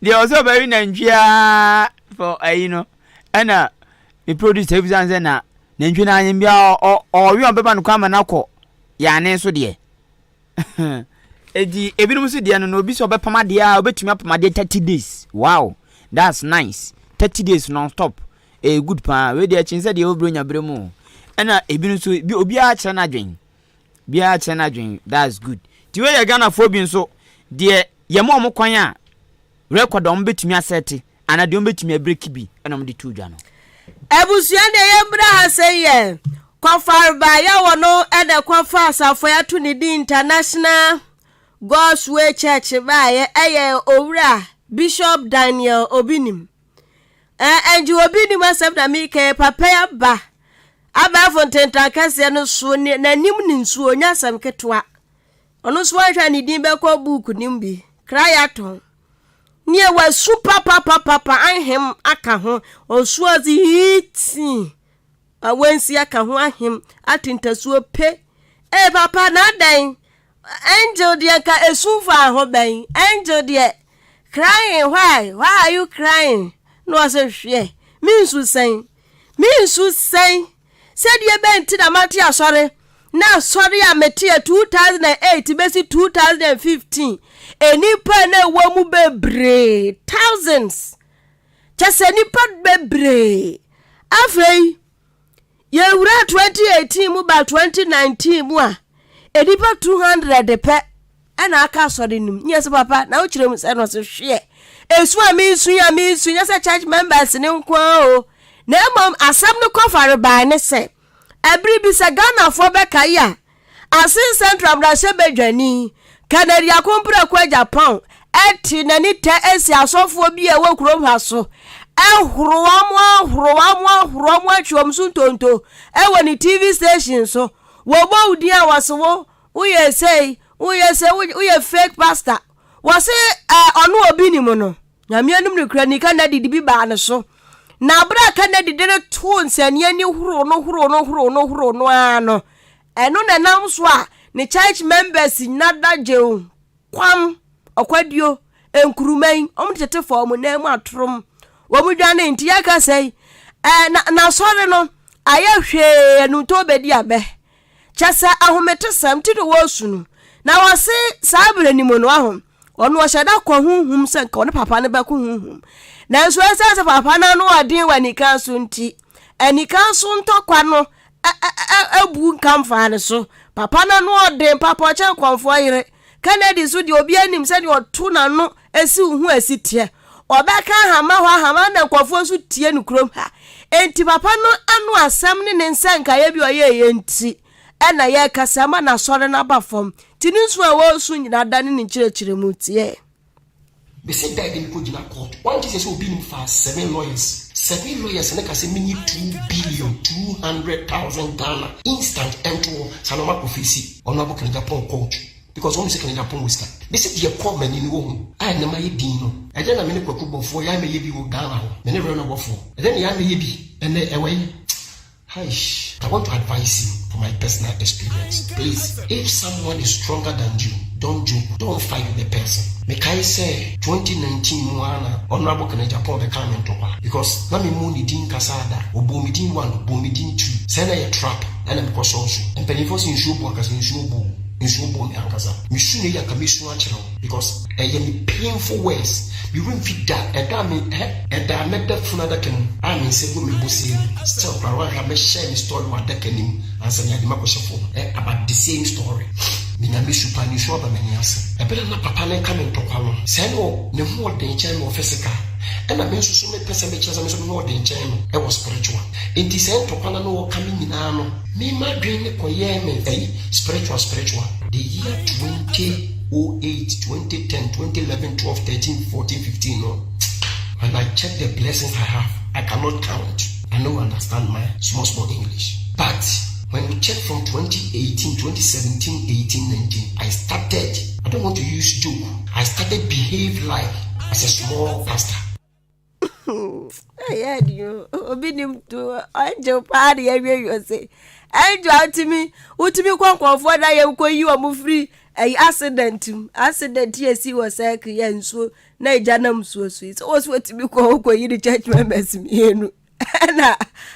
A: Deɛ ɔsɛ ɔbɛwe nantwie aa for ayi no, ɛna me producer ebisa sɛ na nantwie no anyem bia ɔwe ɔbɛma no kwan ma no akɔ yane so deɛ. Eti ebinom nso deɛ no na obi sɛ ɔbɛpam adeɛ a ɔbɛtumi apam adeɛ 30 days. Wow, that's nice, 30 days non stop, ɛyɛ good paa. Wei deɛ kyen sɛ deɛ ɔbɛbrɛ nya berɛ mu. Ɛna ebinom nso bi, obiara kyerɛ n'adwen, biara kyerɛ n'adwen. That's good. Ti wei yɛ Ghanafoɔ bi nso deɛ yɛma ɔmo kwan a record a ɔmo bɛtumi asɛte anaa deɛ ɔmo bɛtumi abreak bi ɛna ɔmo de to dwa no.
C: Abusua, deɛ yɛmbra ha sɛ yɛ kɔfareba yɛwɔ no ɛna kɔfa asafo yɛato ne din International God's Way Church baayɛ, ɛyɛ Owura Bishop Daniel Obinim. Ɛngye Obinim asɛm na meka. Papa yi aba abɛɛfo ntentan kɛseɛ no so n'anim ne nsuo nyɛ asɛm ketewa. Ɔno nso ahwɛ ne din bɛkɔ book nim bi krayatɔn neɛ wasu papapapapa ahem aka ho ɔsu ɔdze hiiti awansi aka ho ahem ate ntasuo pe. Ee papa, na adan. Angel deɛ nka esu fa ho bɛn. Angel deɛ crying why why are you crying? Na ɔsɛ hwɛ me nsu sɛn me nsu sɛn sɛdeɛ bɛn nti na mate asɔre na asɔre a meteɛ 2008 bɛsi 2015 nnipa na ɛwɔ mu bebree thousands kyɛ sɛ nnipa bebree afei Yɛwuraa 2018 mu baa 2019 mu a, nnipa 200 pɛ ɛna aka asɔre no mu. Nyɛ sɛ papa na wokyerɛ mu sɛ no ɔse hweɛ. Esu a mesu yi a mesu nyɛ sɛ church members ne nko ara o. Na mmom asɛm no kɔfare bae ne sɛ, ɛbere bi sɛ Ghanafoɔ bɛkae a, Asin Central mmarahyɛbadwani, Kennedy Akompreko Agyapong te n'ani tɛ asi asɔfoɔ bi a ɛwɔ kurom ha so horo wɔn ahoro wɔn ahoro wɔn atwe wɔn so ntonto wɔ ne TV station so. Wɔbɔ wo din a wɔse wo woyɛ sei, woyɛ sei, woyɛ fake pastor. Wɔse ɔno obi nim no. Nyame anom nokorɛ ni, Kennedy de bi baa ne so. Na berɛ a Kennedy de no too nsania ani horo no horo no horo no horo no ara no, ɛno na ɛnam so a ne church members nyina da gyew kwam, ɔkwaduo, nkuruma yi, wɔn tete fa wɔn nan mu atorom, wɔn dwane nti yɛka sɛ yi, ɛɛ na n'asɔre no ayɛ hwee anutɔ bɛdi abɛ. Kyɛ sɛ ahometesɛm nti na wɔresu no. Na wɔse saa berɛ no mu no, waho, ɔno ɔhyɛ da kɔ honhom sɛ nka ɔne papa no bɛko honhom. Nanso ɛsiane sɛ papa no ano ɔden wɔ anika so nti, anika so ntɔkwa no abu nka mfaa ne so. Papa no ano ɔden papa ɔkyɛn kɔmfoɔ yere. Kennedy nso deɛ obiara nim sɛdeɛ ɔto n'ano si wo ho asi teɛ. Ɔbɛka ahama hɔ ahama na nkurɔfoɔ nso tie no kurom ha. Enti papa no ano asɛm ne ne nsɛnkaeɛ bi a ɔyɛeɛ nti ɛna yɛrekasa ama n'asɔre no aba fam. Nti ne su a wɔresu nyinaa da ne ne nkyerɛkyerɛmu teɛ.
L: Mese guy bi mekɔ gyina court wante sɛ sɛ obi nim faa seven lawyers seven lawyers ne ka sɛ menyi 2 billion 200,000 Ghana instant ɛnto hɔ saa na ɔma kɔ face Honourable Kennedy Agyapong court because wɔn sɛ Kennedy Agyapong wɔ sika. Mese deɛ kɔ m'ani no wɔ hu a ɛnɛ mayɛ din no ɛdɛn na me ne Kwaku Bɔfoɔ yɛ amɛyɛ bi wɔ Ghana hɔ me ne Reverend Ɔbɔfoɔ ɛdɛn na yɛ amɛyɛ bi ɛnɛ ɛwɔ yi Eish I want to advise you for my personal experience please if someone is stronger than you don't joke don't fight with the person mekae sɛ 2019 mu ara na Honourable Kennedy Agyapong bɛkaa me ntɔkwa because na memmɔɔ ne din nkasaa da ɔbɔɔ me din one ɔbɔɔ me din two sɛɛ na ɛyɛ trap ɛna mekɔsɔɔ so mpanyinfoɔ se nsuo bu ankasa nsuo bu nsuo bɔ me ankasa mesu na eyi anka mesu akyerɛ wo because ɛyɛ me painful words me werɛ mfi da ɛda a me hɛ ɛda a mɛda funu adaka mu a me nsa gu me bosea mu still koraa woanhwɛ a mɛhyɛ me story wɔ adaka no mu ansa na yɛde makɔhyɛ fam ɛ about the same story menya me su paa nisuo aba m'ani ase ɛberɛ a na papa no reka me ntɔkwa no sɛɛ na ne ho ɔden kyɛn me wɔ physical ɛna me nso so mepɛ sɛ mekyerɛ sɛ me nso me ho ɔden kyɛn no ɛwɔ spiritual enti sɛɛ ntɔkwa no na ɔreka me nyinaa no Me m'adwene ne kɔyɛɛ me ɛyi spiritual spiritual. The year 2008, 2010, 2011, 12, 13, 14, 15 no when I check the blessings I have I cannot count I no understand my small small English but when you check from 2018, 2017, 18, 19 I started I don't want to use joke I started behave like as a small pastor.
C: Ɛyɛ den o, obi nim to angel paa de awie wiase. Angel a wotumi wotumi kɔ nkurɔfoɔ da yɛm kɔ yi wɔn firi ɛyi accident mu accident yɛ si wɔ circle yɛ nsuo na egya nam nsuo so yi sɛ wɔsi wotumi kɔ hɔ kɔ yi ne church members mmienu ɛna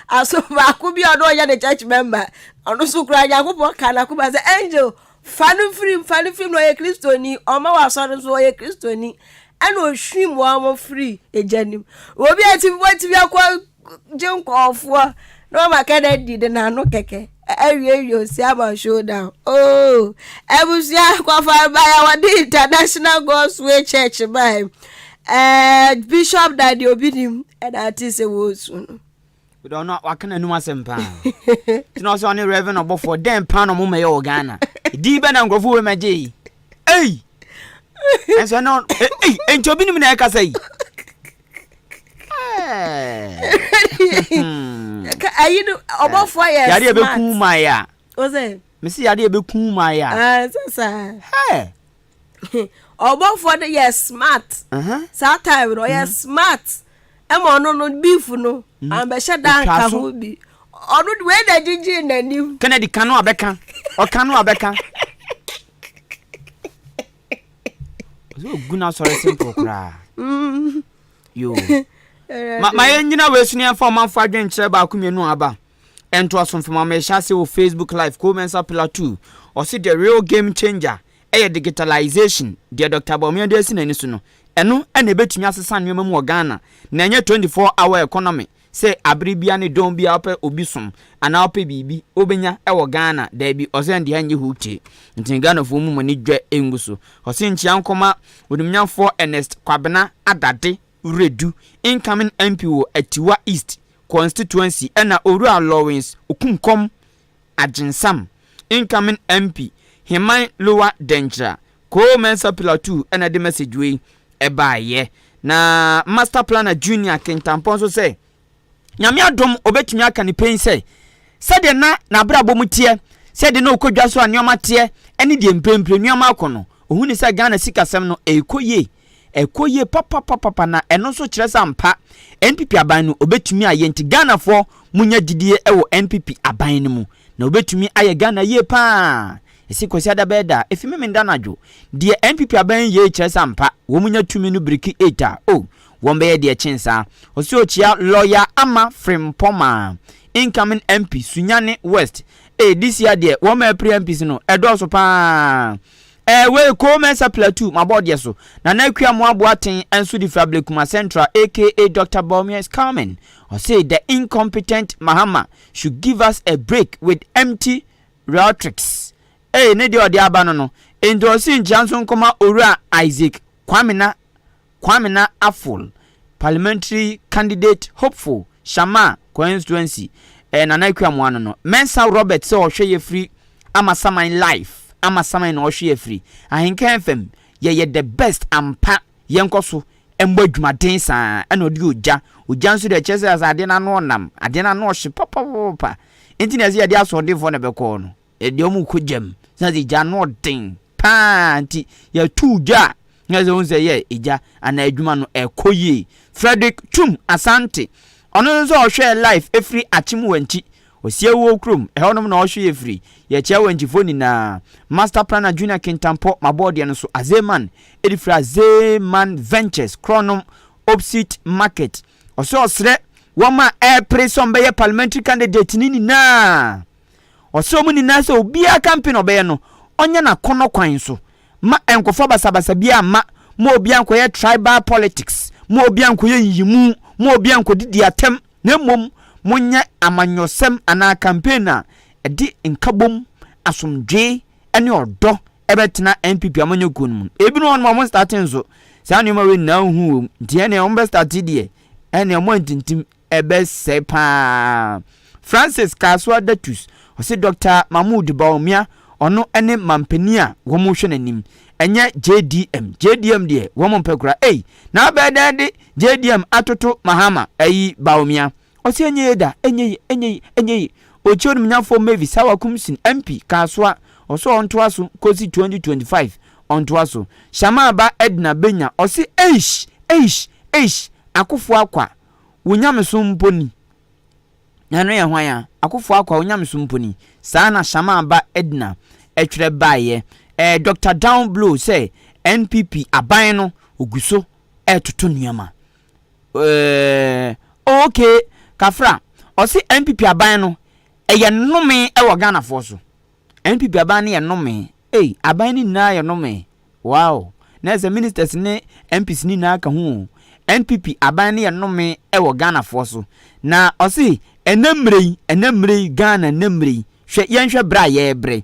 C: aso baako bi a ɔno ɔyɛ ne church member ɔno nso kura Nyankopɔn ka n'akoma sɛ angel Fa no firi mu, fa no firi mu, na ɔyɛ Kristoni, ɔma wɔ asɔre nso, ɔyɛ Kristoni. Ɛna ohwim wɔn firi egya nim. Obi a ti wɔtumi akɔ gye nkɔɔfoɔ na wɔn aka na di de n'ano kɛkɛ awie wie osi ama showdown. Oh, abusua kɔfa baya wɔde International God's Way Church bae. Ɛɛ Bishop Dade Obi nim ɛna ate sɛ wɔresu no.
A: Wode ɔno waka n'anum asɛm paa. Nti na ɔsɛ ɔne Reverend ɔbɔfoɔ dɛn paa na ɔmo mɛyɛ wɔ Ghana. Din bɛ na nkurɔfoɔ wei mɛgye yi. Ei! Ɛnso ɛna ei nti obi nim na ɛkasa yi.
C: Ayi no ɔbɔfoɔ yɛ smart.
A: Yare ɛbɛku maa yɛ a. Ɔsɛ. Mesi yare ɛbɛku maa yɛ a.
C: Ah, sɛ saa. Hey. Ɔbɔfoɔ no yɛ smart. Saa time no ɔyɛ smart. Ɛma ɔno no beef no mm. ambɛhyɛ da nka ho bi. Ɔno wei na gyigyi n'anim.
A: Kennedy ka no abɛka. Ɔka no abɛka. Ɔsɛ ogu n'asɔre simple koraa. Yoo. Ma ma yɛnnyina wei so na yɛmfa ɔmanfo adwenkyerɛ baako mmienu aba. Ɛntoa so mfama ma yɛhyɛ ase wɔ Facebook Live Cole Mensah Pillar 2. Ɔse the real game changer ɛyɛ digitalization deɛ Dr. Bawumia de asi n'ani so no. Ɛno ɛna ɛbɛtumi asesa nneɛma mu wɔ Ghana na ɛnyɛ 24 hour economy sɛ abere bia ne dɔn bia wopɛ obi som anaa wopɛ biribi wobɛnya ɛwɔ Ghana daabi. Ɔsɛ ndeɛ nyɛ hute nti Ghanafoɔ mu mani dwa ɛngu so. Ɔse nkyia nkɔma onimnyafoɔ Ernest Kwabena Adade Redu, incoming MP wɔ Atiwa East constituency, ɛna Owura Lawrence Okunkom Agyensam, incoming MP, Himan Lower Denkyira. Koo Mensa Pillar 2 ɛna de message wei ɛbaayɛ. Na Master Planner Junior Kentampɔ nso sɛ Nyame adom obɛtumi aka ne pɛn sɛ sɛdeɛ na n'abrabɔ mu teɛ, sɛdeɛ na ɔkɔ so a nneɛma teɛ, ɛne deɛ mprempren nneɛma akɔ no, ohun sɛ Ghana sikasɛm no ɛrekɔ yie, ɛkɔ yie papapapapa. Na ɛno nso kyerɛ sɛ ampa NPP aban no obɛtumi ayɛ. Nti Ghanafoɔ munya gyidie ɛwɔ NPP aban no mu na obɛtumi ayɛ Ghana yie paa. Ɛsi Kwasi ada bɛyɛ da efi mímí nda anadwo deɛ NPP aban yie kyerɛ sɛ ampa wɔn mu nya tumi no biriki eight a o wɔn bɛyɛ deɛ kyen saa. Ɔsi okyia lawyer Ama Frimpɔmaa, incoming MP, Sunyani West. Ee, this year deɛ wɔn a ɛpere MPs no ɛdɔɔso paa. Wei Cole Mensa Plateau mabɔ deɛ so. Nana Akua Moaboa Ten nso de fira Blekuma Central, aka Dr. Bawumia is coming. Ɔse the incompetent Mahama should give us a break with empty rhetorics. Ee, ne deɛ ɔde aba no, nti ɔsi nkyia nso nkɔma Owura Isaac Kwamina Afol, parliamentary candidate hopeful, Shama constituency. Nana Akua Moa no Mensa Robert sɛ ɔhwɛ yɛ firi Amasaman live. Amasaman na ɔhwɛ yɛ firi. Ahenka FM yɛyɛ the best ampa, yɛnkɔ so mbɔ adwumaden saa. Ɛna ɔde ogya ogya nso deɛ kyerɛ sɛ adeɛ n'ano ɔnam adeɛ n'ano ɔhye papapapa, nti na ɛsɛ yɛde asoɔdenfoɔ na ɛbɛkɔɔ no ɛdeɛ ɔmo kɔ gyam sɛ gya ano ɔden paa, nti yɛtu gya a na sɛ ohun sɛ yɛ egya anaa adwuma no ɛkɔ yie. Frederick Tum Asante, ɔno nso ɔhwɛ live efiri Akyem Wankyi osie wo kurom ɛhɔnom na ɔhwɛ yɛ firi. Yɛkyia wankyifoɔ nyinaa. Master Planner Junior Kintampɔ mabɔɔdeɛ no so. Azeman ɛde firi Azeman Ventures, Kronom opposite market. Ɔsɛ ɔsrɛ wɔn a ɛɛpere sɛ ɔmbɛyɛ parliamentary candidate ne nyinaa, ɔsɛ wɔn nyinaa sɛ obiara campaign ɔbɛyɛ no ɔnyɛ n'akɔnɔ kwan so ma nkɔfɔ basabasa bi ama ma obiara nkɔyɛ tribal politics, ma obiara nkɔyɛ yiyimu, ma obiara nkɔdidi atɛm, na mmom monyɛ amanyɔsɛm anaa campaign a ɛde nkabom, asomdwee ne ɔdɔ ɛbɛtena NPP amanyɔkuo no mu. Ebinom wɔn a wɔn start nso saa nneɛma wei nyinaa hu wɔm, nti ɛnea wɔn bɛ start deɛ ɛnea wɔn ntintim ɛbɛsɛe paa. Francis Kasoa Datus ɔsi Dr Mahmood Bawumia ɔno ne mampanin a wɔn hwɛ n'anim, ɛnyɛ JDM. JDM deɛ wɔn mpɛ kora. Ei, na abɛɛ dɛn de JDM atoto Mahama ɛyi Bawumia? Ɔsi enye yie da, enye yie, enye yie, enye yie. Okyi onimnyafo Mavis Hawa Kumsin, MP Kasoa, ɔsɔ ɔntoa so kosi 2025, ɔntoa so. Shamaba Edna Benya ɔsi eish, eish, eish, Akofo Akwa wonyameso mpo ni na ɛno yɛ hwan a Akofo Akwa wonyameso mpo ni saa na Shamaba Edna ɛtwerɛ baayɛ. Dr Down Blow sɛ NPP aban no ogu so ɛɛtoto nneɛma. Okay, kafra ɔsi NPP aban no ɛyɛ nnome ɛwɔ Ghanafoɔ so. NPP aban no yɛ nnome. Ei, aban no nyinaa yɛ nnome. Wow, na ɛsɛ ministers ne MPs ne nyinaa ka ho o. NPP aban no yɛ nnome ɛwɔ Ghanafoɔ so. Na ɔsi ɛnɛ mmerɛ yi, ɛnɛ mmerɛ yi, Ghana ɛnɛ mmerɛ yi, hwɛ, yɛnhwɛ berɛ a yɛrebrɛ.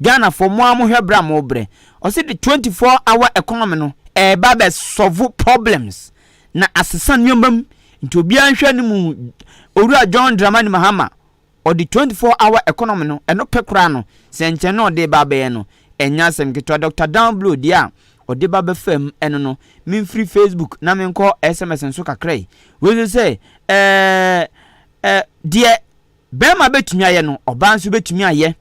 A: Ghanafoɔ mo a mohwɛ berɛ a mobrɛ. Ɔsi de 24 hour economy no ɛɛba bɛ solve problems na asesa nneɛma mu, nti obiara nhwɛ ne mu. Owura John Dramani Mahama ɔde 24 hour economy no ɛno pɛ koraa no sɛ nkyɛn na ɔde ba abɛyɛ no ɛnyɛ asɛm ketewa. Dr Down Blow deɛ a ɔde ba bɛfam ɛno no. Memfiri Facebook na menkɔ SMS nso kakra yi. Wei nso sɛ ɛɛ deɛ bɛrima bɛtumi ayɛ no, ɔbaa nso bɛtumi ayɛ.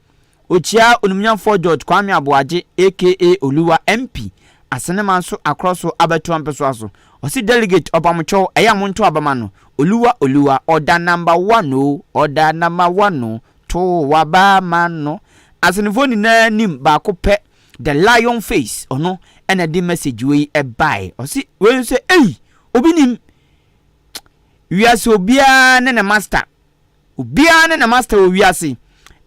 A: Okyia onimnyamfoɔ George Kwame Aboagye aka Oluwa, MP Asenema nso akorɔ so abɛto mpɛsoa so. Ɔsi delegate ɔbamokyɛw ɛyɛ a monto abama no Oluwa. Oluwa ɔda number one o, ɔda number one o, to waba ma no. Asenefoɔ nyinaa nim baako pɛ. The Lion Face ɔno ɛna de message wei ɛbae. Ɔse wei nso sɛ ei obi nim wiase obiara ne ne master. Obiara ne ne master wɔ wiase.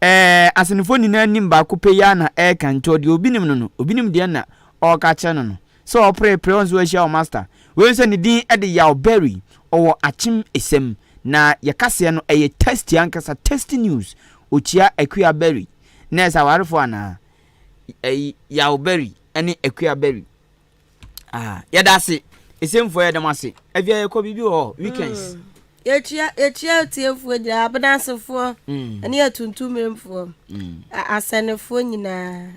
A: Ɛɛ asenfoɔ nyinaa nim baako pɛ yi ara na ɛreka nti ɔdeɛ obi nim no no obi nim deɛ na ɔreka kyerɛ no no. Sɛ ɔprepre ɔnso wahyia wo master. Wei nso ne din de Yaw Berry ɔwɔ Akyem Esam na yɛ kaseɛ no ɛyɛ tasty ankasa tasty news. Ɔkyia Akua Berry. Nurse awarefoɔ anaa? Ɛyi Yaw Berry ɛne Akua Berry. Ah, yɛda ase. Esemfoɔ yɛda mo ase. Afia yɛkɔ biribi wɔ hɔ weekends. Mm.
C: Yɛkyia yɛkyia atiefoɔ nyinaa abenasefoɔ mm. ɛne atuntummeremfoɔ mm. asɛnefoɔ nyinaa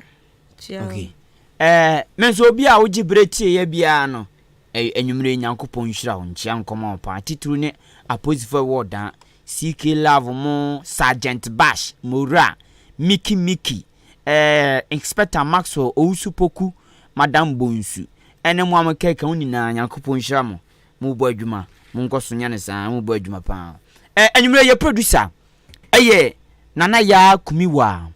C: kyia
A: okay. Eh, me nso obi a wogye berɛ tie yɛ biara no anwummere nyankopɔn nhyira wo nkyia nkɔma wo paa titiri ne apolisifoɔ ɛwɔ ɔdan CK Love mo Sergeant Bash Mowura Mickey Mickey eh, Inspector Maxwell Owusu Poku Madam Bonsu ɛne mo a mokeka ho nyinaa Nyankopɔn nhyira mo. Mobɔ adwuma. Monkɔ so nyɛ no saa. Mobɔ adwuma paa. Eh, anwummerɛ yɛ producer ɛyɛ Nana Yaa Kumiwa.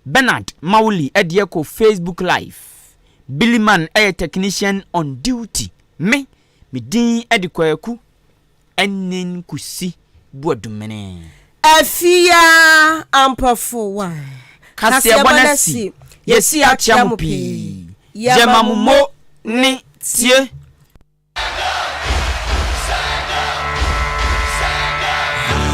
A: Bernard Mawuli ɛdeɛ kɔ Facebook live. Billy Man ɛyɛ technician on duty. Me, me din ɛde Kwaku. Ɛnnen Kusi Boadumene.
C: Afia Ampofo
A: Kaseɛbɔ no asi. Yɛsi akyea mo pii. Yɛma mo mo ne tie.